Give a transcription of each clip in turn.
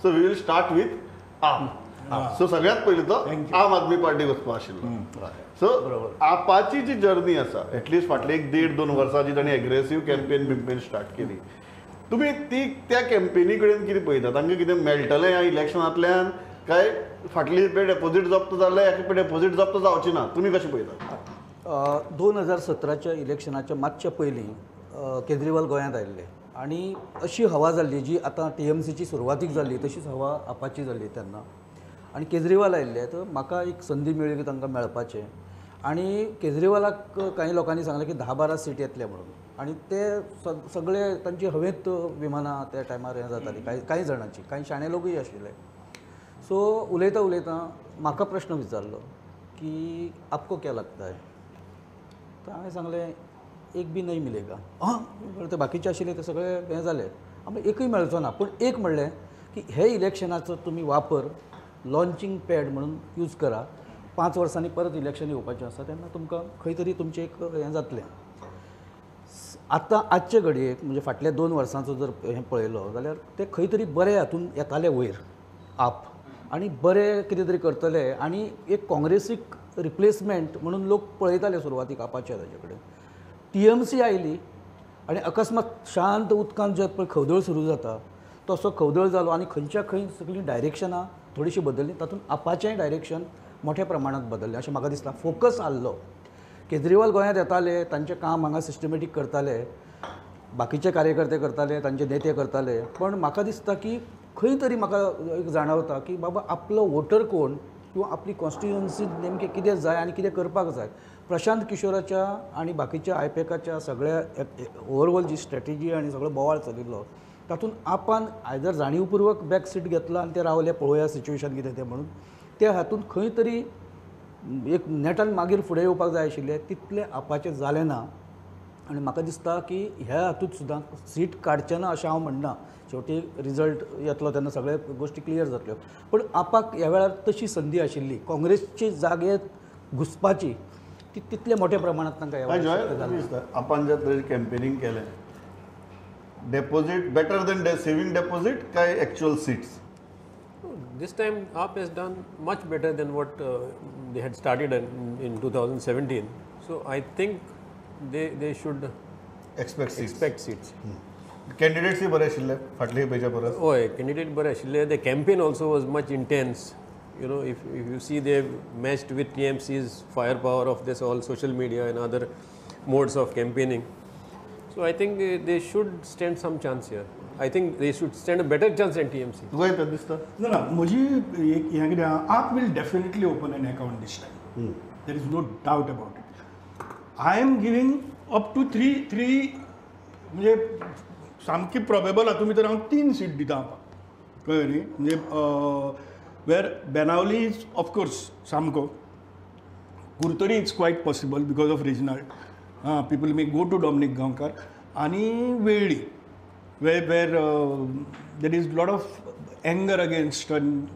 So we will start with AAP. So सगळ्यात पयलीं तो आम आदमी पार्टी वचपा आशिल्लो. सो आपाची जी जर्नी आसा एटलिस्ट फाटले एक 1.5-2 वर्सां जी तांणी एग्रेसीव कॅम्पेन बिम्पेन स्टार्ट केली, तुमी ती त्या कॅम्पेनी कडेन कितें पळयता? तांकां कितें मेळटलें ह्या इलेक्शनांतल्यान काय फाटली पे डेपोजीट जप्त जालें, ह्या पे डेपोजीट जप्त जावची ना, तुमी कशें पळयता? 2017च्या इलेक्शनाच्या मातशे पयलीं केजरीवाल गोंयांत आयिल्ले आनी अशी हवा जाल्ली जी आतां टीएमसीची सुरवातीक जाल्ली तशीच हवा आपाची जाल्ली तेन्ना. आनी केजरीवाल आयिल्ले तर म्हाका एक संदी मेळ्ळी की तांकां मेळपाचें. आनी केजरीवालाक कांय लोकांनी सांगलें की 10-12 सीट येतले म्हणून, आनी ते सगळे तांची हवेंत विमानां त्या टायमार हें जातालीं कांय कांय जाणांची, कांय शाणे लोकूय आशिल्ले. सो उलयता उलयता म्हाका प्रश्न विचारलो की आपको क्या लगता है? तर हांवें सांगलें एक बी नहीं मिलेगा. आं, ते बाकीचे आशिल्ले ते सगळे हें जाले, आमकां एकूय मेळचो ना. पूण एक म्हणलें की हे इलेक्शनाचो तुमी वापर लॉन्चिंग पॅड म्हणून यूज करा, 5 वर्सांनी परत इलेक्शन येवपाचें आसा तेन्ना तुमकां खंय तरी तुमचें एक हें जातलें. आतां आजचे घडयेक म्हणजे फाटल्या 2 वर्सांचो जर हें पळयलो जाल्यार ते खंय तरी बरे हातून येताले वयर आप आनी बरे कितें तरी करतले आनी एक काँग्रेसीक रिप्लेसमेंट म्हणून लोक पळयताले सुरवातीक आपाचे ताजे कडेन. टीएमसी आयली आनी अकस्मात शांत उदकांत जे पळय खवदळ सुरू जाता तसो खवदळ जालो आनी खंयच्या खंय सगळीं डायरेक्शनां थोडीशी बदलली, तातूंत आपाचेंय डायरेक्शन मोठ्या प्रमाणांत बदललें अशें म्हाका दिसता. फोकस आहलो, केजरीवाल गोंयांत येताले, तांचें काम हांगा सिस्टमॅटीक करताले, बाकीचे कार्यकर्ते करताले, तांचे नेते करताले, पण म्हाका दिसता की खंय तरी म्हाका एक जाणवता की बाबा आपलो वोटर कोण किंवा आपली कॉन्स्टिट्युएन्सी नेमकें कितें जाय आनी कितें करपाक जाय. प्रशांत किशोराच्या आनी बाकीच्या आयपॅकाच्या सगळ्या ओवरऑल जी स्ट्रॅटेजी आनी सगळो बोवाळ चलिल्लो तातूंत आपान आयदर जाणीवपूर्वक बॅक सीट घेतला आनी ते रावले पळोवया सिच्युएशन कितें तें म्हणून, त्या हातूंत खंय तरी एक नेटान मागीर फुडें येवपाक जाय आशिल्लें तितलें आपाचें जालें ना. आनी म्हाका दिसता की ह्या हातूंत सुद्दां सीट काडचें ना अशें हांव म्हणना, शेवटी रिजल्ट येतलो तेन्ना सगळे गोश्टी क्लियर जातल्यो, पूण आपाक ह्या वेळार तशी संदी आशिल्ली काँग्रेसची जागेंत घुसपाची ती तितले मोठ्या प्रमाणांत तांकां ह्या वेळार. दिसता आपान ज्या तरेन कॅम्पेनींग केलें, deposit better than saving deposit काय actual seats? This time AAP has done much better than what they had started in 2017. So I think they should expect seats. Expect seats. Candidates बरे आशिल्ले फाटले पेच्या परस? हय, candidate बरे आशिल्ले. The campaign also was much intense. You know, if you see, they matched with TMC's firepower of this all social media and other modes of campaigning. So I think they should stand some chance here. I think they should stand a better chance than TMC. तुका येतात दिसता? ना ना, म्हजी एक हें कितें, AAP will definitely open an account this time. There is no doubt about it. I am giving up to three म्हणजे सामकी प्रोबेबल हातूंत भितर हांव 3 सीट दिता आपाक, कळ्ळें न्ही? म्हणजे where Benaulim is of course सामको, Curtorim is quite possible because of Reginald, people may go to Dominic Gaonkar, आनी वेळ्ळी where there is lot of anger against and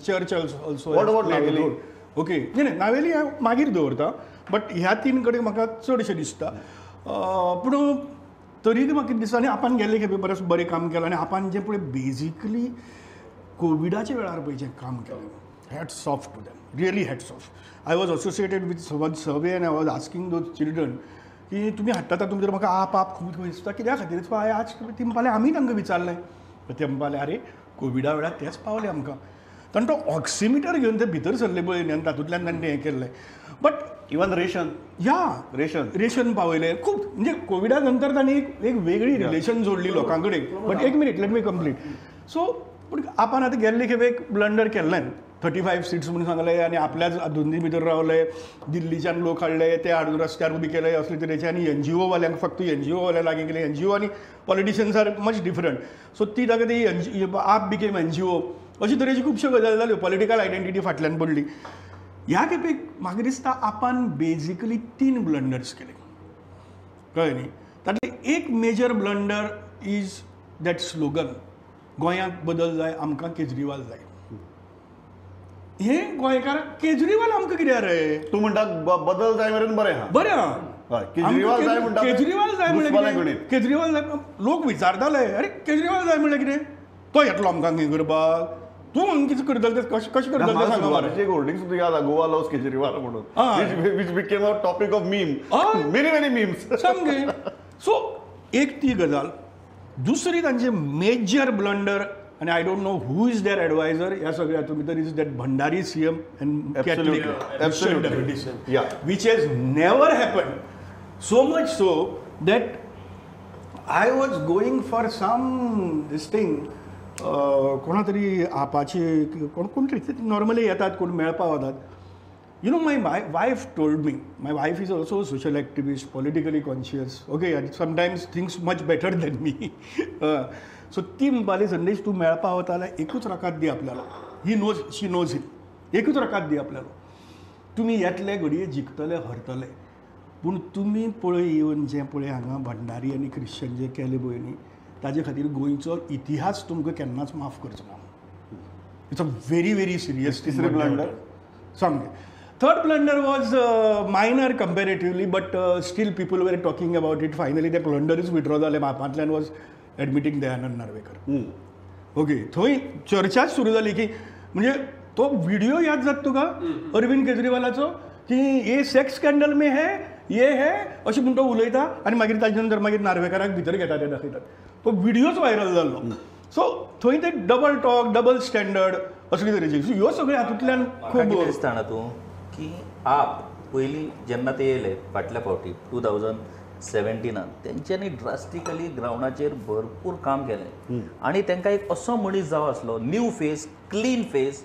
church also. What about Navelim? Okay, न्ही न्ही, नावेली हांव मागीर दवरता, but ह्या 3 कडेन म्हाका चडशें दिसता. पूण तरीय म्हाका दिसता आनी आपान गेल्ले खेपे परस बरें काम केलां आनी आपान जें पळय बेजिकली कोविडाच्या वेळार पळय जें काम केलें, hats off to them, really hats off. I was associated with one survey and I was asking those children की तुमी हाडटा तातूंत भितर म्हाका आप आप खूब खंय दिसता कित्या खातीर. सो हांवें आज ती म्हणपाले आमी तांकां विचारलें, ते म्हणपाले आरे कोविडा वेळार तेच पावले आमकां. ताणें तो ऑक्सिमिटर घेवन ते भितर सरले पळय न्ही, आनी तातूंतल्यान ताणें हें केल्लें. बट इवन रेशन, या रेशन रेशन पावयलें खूब. म्हणजे कोविडा नंतर ताणें एक वेगळी रिलेशन जोडली लोकां कडेन. बट एक minute, let me complete. So पूण आपण आतां गेल्ले खेपे एक ब्लंडर केल्लें, 35 सीट्स म्हणून सांगले आनी आपल्याच धुंदी भितर रावले, दिल्लीच्यान लोक हाडले, ते हाडून रस्त्यार उबे केले असले तरेचे, आनी एनजीओ वाल्यांक फक्त एनजीओ वाल्या लागीं केले. एनजीओ आनी politicians are much different. So ती ताका ती एनजी आप बिकेम एनजीओ अशे तरेच्यो खुबश्यो गजाली जाल्यो, पॉलिटिकल आयडेंटिटी फाटल्यान पडली. ह्या खेपेक म्हाका दिसता आपान बेजिकली 3 ब्लंडर्स केले, कळ्ळें न्ही? तातलें एक major blunder is that slogan, गोंयांत बदल जाय आमकां केजरीवाल जाय. हे गोंयकार केजरीवाल आमकां कित्याक रे? तूं म्हणटा बदल जाय मेरेन बरें आहा, बरें आहा. केजरीवाल जाय म्हणटा, केजरीवाल जाय म्हणल्यार केजरीवाल जाय, लोक विचारताले अरे केजरीवाल जाय म्हणल्यार कितें? तो तो येतलो आमकां हें करपाक तूं कितें करतले तें कशें कशें करतले तें सांगा मरे. एक होर्डिंग सुद्दां याद गोवा लव्स केजरीवाल म्हणून, which became a topic of meme, many many memes सामकें. सो एक ती गजाल. दुसरी तांचे मेजर ब्लंडर, आनी I don't know who is their adviser ह्या सगळ्या हातूंत भितर, is that Bhandari CM and Catholic which has never happen. So much so that I was going for some this thing, कोणा तरी आपाचे कोण कोण तरी नॉर्मली येतात, कोण मेळपाक वतात. You know, my wife told me, my wife is also social activist, politically conscious, okay, आनी sometimes thinks much better than me. So ती म्हणपाली, संदेश तूं मेळपाक वता जाल्यार एकूच रकाद दी आपल्याला, he knows, she knows him, एकूच रकाद दी आपल्याला, तुमी येतले घडये जिखतले हरतले, पूण तुमी पळय येवन जें पळय हांगा भंडारी आनी ख्रिश्चन जे केले पळय न्ही, ताजे खातीर गोंयचो इतिहास तुमकां केन्नाच माफ करचो ना. It's a very very serious. तिसरी ब्लंडर सामकें. Third blunder was minor comparatively, but still people were talking about it. Finally ते ब्लंडरूच विड्रॉ जाले, मापांतल्यान वॉज एडमिटींग दयानंद नार्वेकर. ओके, थंय चर्चाच सुरू जाली की म्हणजे तो व्हिडिओ याद जाता तुका अरविंद केजरीवालाचो की ये सेक्स स्कँडल में है ये है अशें म्हूण तो उलयता आनी मागीर ताजे नंतर मागीर नार्वेकाराक भितर घेता ते दाखयतात, तो व्हिडियोच व्हायरल जाल्लो. सो थंय ते डबल टॉक, डबल स्टँडर्ड असले तरेचे ह्यो सगळे हातूंतल्यान खूब दिसता ना तूं की आप पयलीं जेन्ना ते येयले फाटल्या फावटी 2017 तेंच्यांनी ड्रास्टिकली ग्रावंडाचेर भरपूर काम केलें आनी तांकां एक असो मनीस जावो आसलो, new face, clean face,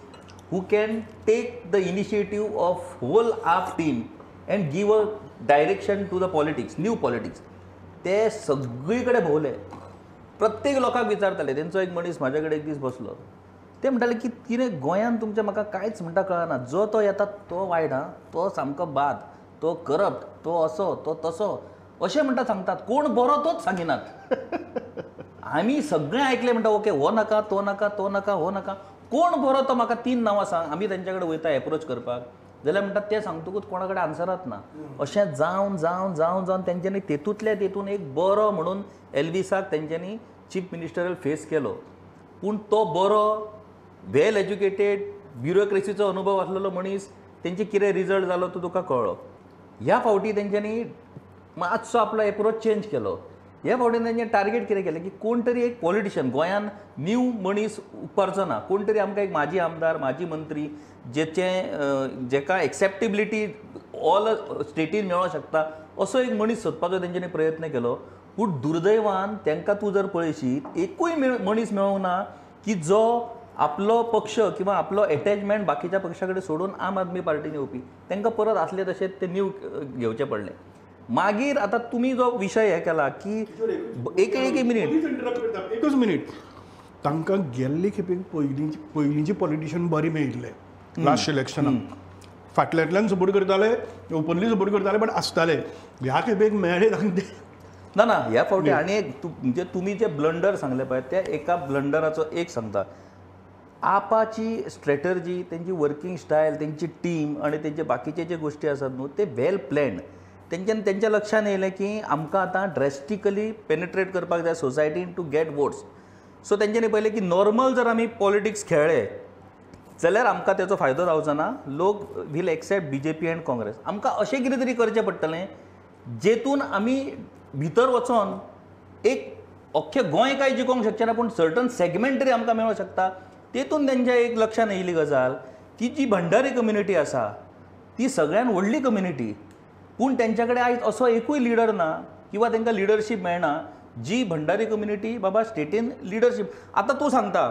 who can take the initiative of whole AAP team and give a direction to the politics, new politics. ते सगळी कडेन भोंवले, प्रत्येक लोकांक विचारताले. तेंचो एक मनीस म्हाज्या कडेन एक दीस बसलो, ते म्हणटाले की कितें गोंयांत तुमचें म्हाका कांयच म्हणटा कळना, जो तो येता तो वायट आं, तो सामको बाद, तो करप्ट, तो असो, तो तसो, अशें म्हणटा सांगतात, कोण बरो तोच सांगिनात. आमी सगळें आयकलें म्हणटा ओके हो नाका, तो नाका, तो नाका, हो नाका, कोण बरो तो म्हाका 3 नांवां सांग, आमी तेंच्या कडेन वयता एप्रोच करपाक जाल्यार म्हणटात ते सांगतकूच कोणा कडेन आन्सरात ना. अशें जावन जावन जावन जावन तेंच्यांनी तेतूंतल्या तेतून एक बरो म्हणून एल्विसाक तेंच्यांनी चीफ मिनिस्टरल फेस केलो. पूण तो बरो वेल एज्युकेटेड ब्युरोक्रेसीचो अनुभव आसलेलो मनीस, तेंचे कितें रिजल्ट जालो तो तुका कळ्ळो. ह्या फावटी तेंच्यांनी मातसो आपलो एप्रोच चेंज केलो. ह्या फावटी तेंचें टार्गेट कितें केलें की कोण तरी एक पॉलिटिशियन गोंयान न्यू मनीस उबारचो ना, कोण तरी आमकां एक माजी आमदार, माजी मंत्री जेचें जेका एक्सेप्टेबिलिटी ऑल स्टेटीन मेळोंक शकता असो एक मनीस सोदपाचो तेंच्यांनी प्रयत्न केलो. पूण दुर्दैवान तांकां तूं जर पळयशी एकूय मनीस मेळोंक ना की जो आपलो पक्ष किंवा आपलो एटॅचमेंट बाकीच्या पक्षा कडेन सोडून आम आदमी पार्टीन येवपी, तांकां परत आसले तशें ते न्यू घेवचें पडलें. मागीर आतां तुमी जो विशय हे केला की एक एक मिनीट, एकच मिनीट, तांकां गेल्ले खेपेक पयलींचे पॉलिटिशियन बरे मेळिल्ले लास्ट इलेक्शनाक, फाटल्यांतल्यान सपोर्ट करताले, ओपनली सपोर्ट करताले, बट आसताले. ह्या खेपेक मेळ्ळे तांकां ते ना ना. ह्या फावटी आनी एक म्हणजे तुमी जे ब्लंडर सांगले पळय त्या एका ब्लंडराचो एक सांगता, आपाची स्ट्रेटर्जी, तेंची वर्किंग स्टायल, तेंची टीम आनी तेंचे बाकीचे जे गोश्टी आसात न्हू ते वेल प्लॅन्ड. तेंच्यान तेंच्या लक्षान येयलें की आमकां आतां ड्रेस्टिकली पेनिट्रेट करपाक जाय सोसायटीन टू गेट वोट्स. सो तेंच्यांनी पळयलें की नॉर्मल जर आमी पॉलिटिक्स खेळ्ळे जाल्यार आमकां तेचो फायदो जावचो ना, लोक will accept BJP and Congress. आमकां अशें कितें तरी करचें पडटलें जेतून आमी भितर वचोन एक अख्खें गोंय काय जिखोवंक शकचें ना पूण सर्टन सेगमेंट तरी आमकां मेळोंक शकता. तेतून तेंच्या एक लक्षान येयली गजाल की जी भंडारी कम्युनिटी आसा ती सगळ्यान व्हडली कम्युनिटी, पूण तेंच्या कडेन आयज असो एकूय लिडर ना किंवा तांकां लिडरशीप मेळना जी भंडारी कम्युनिटी बाबा स्टेटीन लिडरशीप. आतां तूं सांगता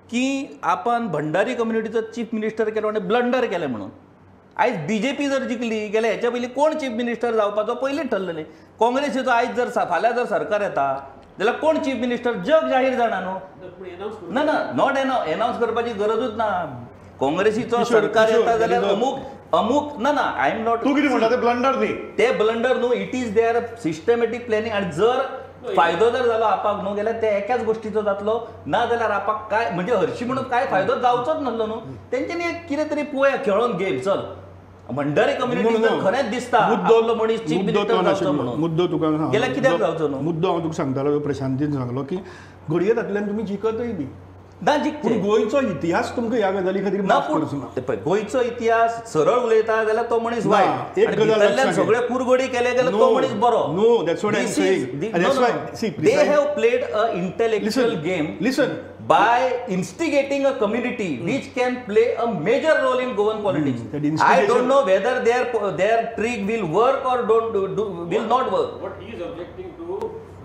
की आपण भंडारी कम्युनिटीचो चीफ मिनिस्टर केलो आनी ब्लंडर केलें म्हणून. आयज बीजेपी जर जिखली गेल्यार हेच्या पयलीं कोण चीफ मिनिस्टर जावपाचो पयलींच ठरलेलें. काँग्रेसीचो आयज जर फाल्यां जर सरकार येता जाल्यार कोण चीफ मिनिस्टर जग जाहीर जाणा न्हू. ना ना, not announce करपाची गरजूच ना. काँग्रेसीचो सरकार येता जाल्यार अमूक अमूक ना ना, I am not. तूं कितें म्हणटा ते ब्लंडर न्ही, ते ब्लंडर न्हू, it is their systematic planning. आनी जर फायदो जर जालो आपाक न्हू जाल्यार ते एकाच गोश्टीचो जातलो, ना जाल्यार आपाक काय म्हणजे हरशी म्हणून काय फायदो जावचोच नासलो न्हू. तेंच्यांनी कितें तरी पळोवया खेळोन गेम चल. भंडारी कम्युनिटी खरेंच दिसता आपलो मनीस चीफ मिनिस्टर जावचो म्हणून मुद्दो तुका गेल्यार कित्याक जावचो न्हू. मुद्दो हांव तुका सांगतालो, प्रशांतीन सांगलो की घडये तातूंतल्यान तुमी जिखतय बी ना जिखचे. पूण गोंयचो इतिहास तुमकां ह्या गजाली खातीर माफ करचो ना. गोंयचो इतिहास सरळ उलयता जाल्यार तो मनीस वायट, एक गजाल सगळे कुरगोडी केले जाल्यार तो मनीस बरो. No, that's what I am saying. That's why see they have played a intellectual game. Listen, by instigating a community which can play a major role in Goan politics. I don't know whether their trick will work or will not work. What he is objecting to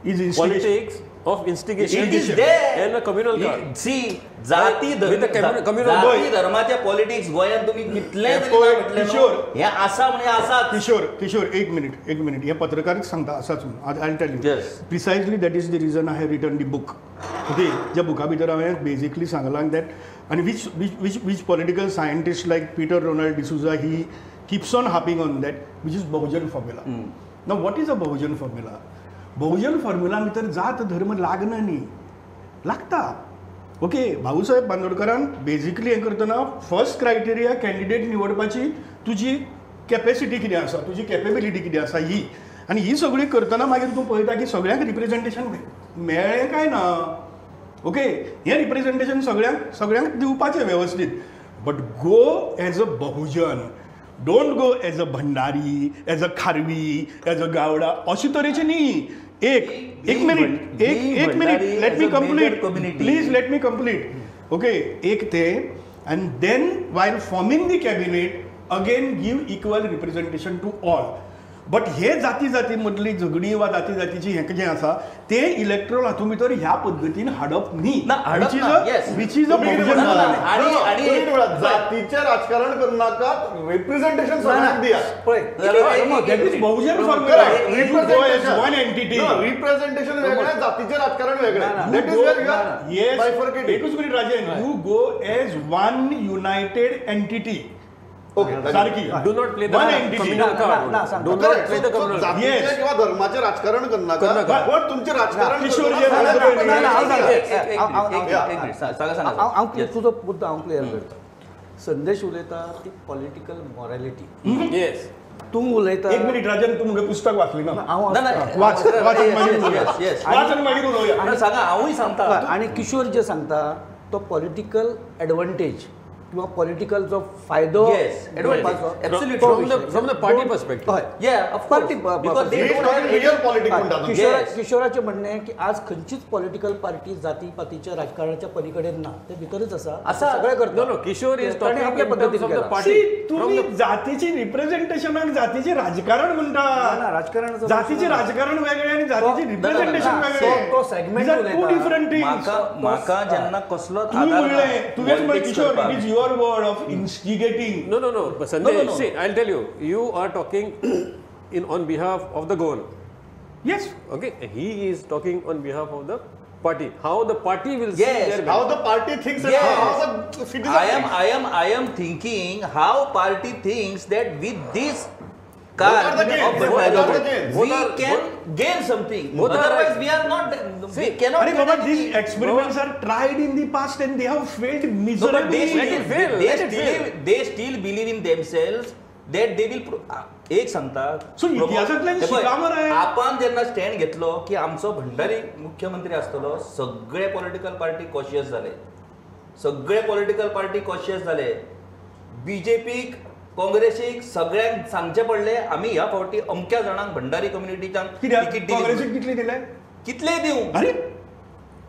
is politics of instigation. It is there. And a communal card. See, जाती धर्माच्या politics गोंयांत तुम्ही कितले हे आसा म्हणजे आसा. किशोर किशोर एक मिनिट एक मिनिट, हे पत्रकारच सांगता आसाच म्हणून. I tell you precisely that is the reason I have written the book. Okay, ज्या बुका भितर हांवें बेजिकली सांगलां that आनी which which which political scientist like Peter Ronald D'Souza he keeps on harping on that, which is Bahujan formula. Now what is a Bahujan formula? Bahujan formula भितर जात धर्म लागना न्ही, लागता. ओके, भाऊसाहेब बांदोडकरान बेजिकली हें करतना फर्स्ट क्रायटेरिया कॅन्डिडेट निवडपाची तुजी capacity कितें आसा, तुजी कॅपेबिलिटी कितें आसा ही, आनी ही सगळी करतना मागीर तूं पळयता की सगळ्यांक रिप्रेजेंटेशन मेळ्ळें काय ना. ओके, हें रिप्रेजेंटेशन सगळ्यांक सगळ्यांक दिवपाचें वेवस्थीत, but go as a Bahujan, don't go as a Bhandari, as a Kharvi, as a Gawda, अशे तरेचे न्ही. एक एक मिनिट एक minute, let me complete please, let me complete. Okay, एक ते, and then while forming the cabinet again give equal representation to all. But हे जाती जाती मदली झगडी वा जाती जातीची हें जें आसा ते इलेक्ट्रोल हातूंत भितर ह्या पद्दतीन हाडप न्ही, which is a Bahujan. जातीचें राजकारण करनाकात, रिप्रेझेंटेशन सगळ्यांक दियात. Bahujan formula, one entity. Representation वेगळें, जातीचें राजकारण वेगळें. That is where you are bifurcating. एकूच minute Rajen, you go as one united entity. Okay, सारकी. Do not play the communal card. Do not play the communal card. जातीचें किंवा धर्माचें राजकारण करनाका, पण तुमचें राजकारण. हांव तुजो मुद्दो हांव क्लियर करता. संदेश उलयता ती पॉलिटिकल मॉरॅलिटी. येस, तूं उलयता. एक मिनिट राजन, तूं म्हगे पुस्तक वाचली ना? वाच वाच आनी मागीर उलोवया. सांगा, हांवूय सांगता. आनी किशोर जे सांगता तो पॉलिटिकल एडवांटेज किंवा पॉलिटिकल जो फायदो from the party perspective. किशोराचें म्हणणें की आज खंयचीच पॉलिटिकल पार्टी जाती पातीच्या राजकारणाच्या पलीकडे ना, ते भितरच आसा, सगळें करता. किशोर is talking आपल्या पद्दतीन. तुमी जातीची रिप्रेझेंटेशनाक जातीचें राजकारण म्हणटा. राजकारण जातीचें राजकारण वेगळें आनी जातीचें रिप्रेझेंटेशन वेगळें. तो segment two different things. म्हाका जेन्ना कसलोच तुवें तुवेंच म्हणलें Kishore, it is your word of instigating. No, no, no. But Sandesh, no, no, no. See, I'll tell you. You are talking on behalf of the Goan. Yes. Okay. He is talking on behalf of the party. How the party will see their benefit. How the party thinks. Yes. And how the citizen thinks. I am thinking how party thinks that with this card of Bhandari, we can gain something. Otherwise, we are not. We cannot. Arey Baba, these experiments are tried in the past and they have failed miserably. No, but they fail. They still believe in themselves that they will. एक सांगता. So इतिहासांतल्यान शिका मरे. आपण जेन्ना stand घेतलो की आमचो भंडारी मुख्यमंत्री आसतलो, सगळे पॉलिटिकल पार्टी कॉशियस जाले. सगळे पॉलिटिकल पार्टी कॉशियस जाले. बीजेपीक, काँग्रेसीक सगळ्यांक सांगचें पडलें आमी ह्या फावटी अमक्या जाणांक भंडारी कम्युनिटीच्यान तिकीट दिली. काँग्रेसीक कितले दिले? कितले दिवं? अरे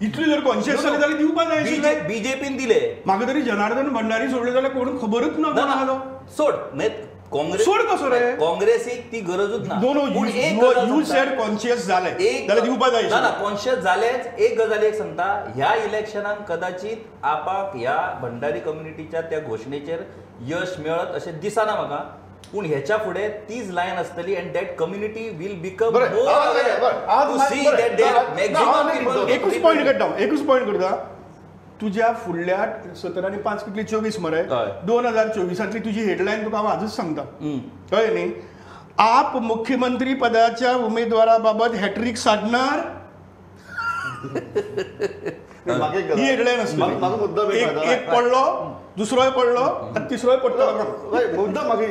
इतले जर कॉन्शियस जाले जाल्यार दिवपा जाय आशिल्लें. बीजेपीन दिले. म्हाका तरी जनार्दन भंडारी सोडले जाल्यार कोण खबरूच ना कोण आहा तो. सोड काँग्रेस सोड कसो रे? काँग्रेसीक ती गरजूच ना. No no, you said conscious जाले जाल्यार दिवपा जाय. ना ना, कॉन्शियस जालेच. एक गजाल एक सांगता, ह्या इलेक्शनाक कदाचित आपाक ह्या भंडारी कम्युनिटीच्या त्या घोशणेचेर यश मेळत अशें दिसना म्हाका, पूण ह्याच्या फुडें तीच लायन आसतली and that community will become more to see that there maximum people. एकूच पॉयंट काडटा, एकूच पॉयंट करता. तुज्या फुडल्या 17 आनी 5 कितली 24 मरे, 2024 तुजी हेडलायन तुका हांव आजूच सांगता, कळ्ळें न्ही? आप मुख्यमंत्री पदाच्या उमेदवाराबाबत हॅट्रीक साधणार, ही हेडलायन आसली. एक पडलो, दुसरोय पडलो आनी तिसरोय पडटलो. मुद्दा मागीर.